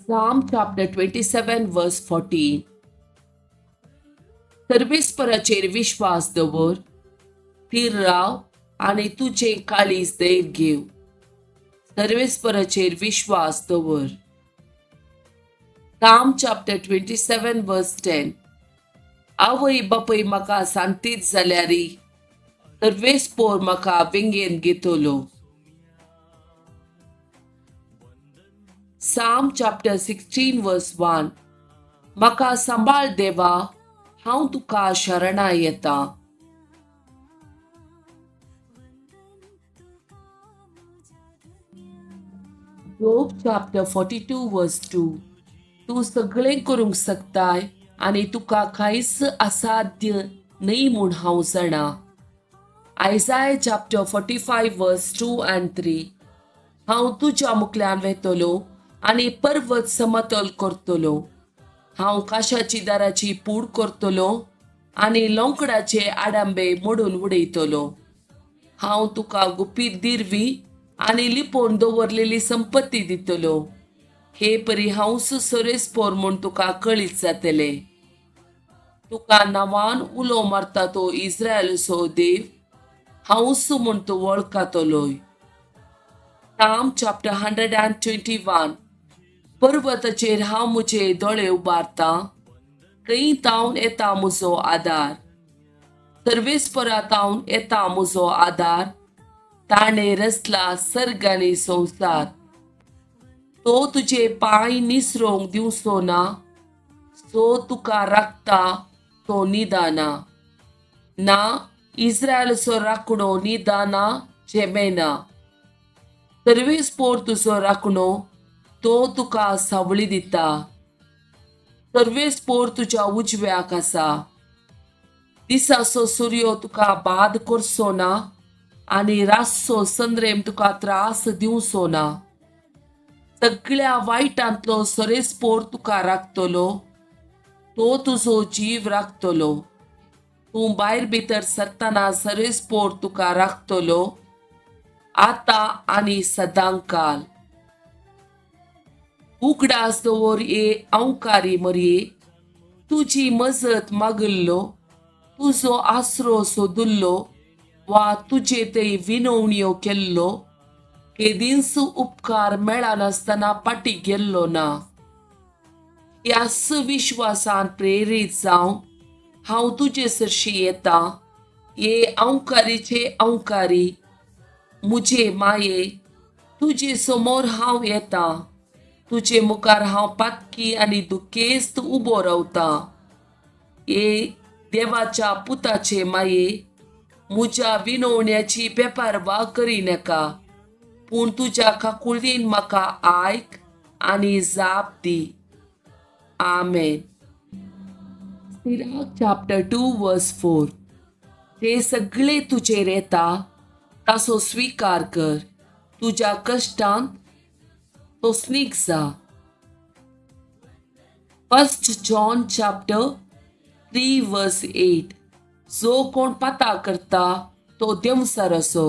Psalm chapter 27 verse 14. सर्वेस्पराचेर विश्वास दवर, थीर राव आनी तुजें काळीज धैर्य घेव. सर्वेस्पराचेर विश्वास दवर. Psalm chapter 27 verse 10. आवय बापूय म्हाका सांतीत जाल्यारी सर्वेस्पोर म्हाका वेंगेन घेतलो. Psalm chapter 16 verse 1. म्हाका सांबाळ देवा, हांव तुका शरणा येता. Job chapter 42 verse 2. तूं सगळें करूंक शकताय आनी तुका कांयच असाध्य न्हय म्हूण हांव जाणा. Isaiah chapter 45 verse 2 and 3. हांव तुज्या मुखल्यान वेतलो आनी पर्वत समतल करतलो. हांव काशाची दाराची पूड करतलो आनी लोंकडाचे आडांबे मोडून उडयतलो. हांव तुका गुपीत दिरवी आनी लिपोवन दवरलेली संपत्ती दितलो. हे परी हांव सरेस्पोर म्हूण तुका कळीत जातलें. तुका नांवान उलो मारता तो इस्रायलचो देव हांवूच म्हूण तूं वळखतलोय. Psalm chapter 121. पर्वताचेर हांव म्हजे दोळे उबारतां, खंय तावन येता म्हजो आदार? सर्वेस्परा तावन येता म्हजो आदार, ताणें रचला सर्ग आनी संवसार. तो तुजे पांय निसरोंक दिवचो ना, सो तुका राखता तो निदाना ना. इस्रायलचो राखणो निदाना झेमेना. सर्वेस्पोर तुजो राखणो, तो तुका सावळी दिता. सर्वेस्पोर तुज्या उजव्याक आसा. दिसाचो सुर्यो तुका बाद करचो ना आनी रातचो संद्रेम तुका त्रास दिवचो ना. सगळ्या वायटांतलो सरेस्पोर तुका राखतलो, तो तुजो जीव राखतलो. तूं भायर भितर सरतना सरेस्पोर तुका राखतलो, आतां आनी सदांकाल. उगडास दवर ये अंवकारी मरये, तुजी मजत मागिल्लो, तुजो आसरो सोदुल्लो वा तुजे थंय विनवण्यो केल्लो केदींच उपकार मेळनासतना फाटी गेल्लो ना. ह्याच विश्वासान प्रेरीत जावन हांव तुजे सरशी येता. ये अंवकारीचे अंवकारी म्हजे माये, तुजे समोर हांव येता. तुजे मुखार हांव पातकी आनी दुखेस्त उबो रावतां. ये देवाच्या पुताचे माये, म्हज्या विनवण्याची बेपारवा करिनाका, पूण तुज्या काकुळीन म्हाका आयक आनी जाप दी. आमेन. Sirach chapter 2 verse 4. ते सगळे तुजेर येता ताचो स्विकार कर, तुज्या कश्टांत सोंसणीक जा. First John chapter 3 verse 8. जो कोण पाता करता तो देंवसार असो,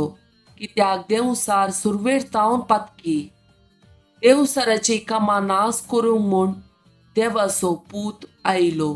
कित्याक देंवसार सुरवेर तावन पातकी. देंवसाराची कामां नाश करूंक म्हूण देवाचो पूत आयलो.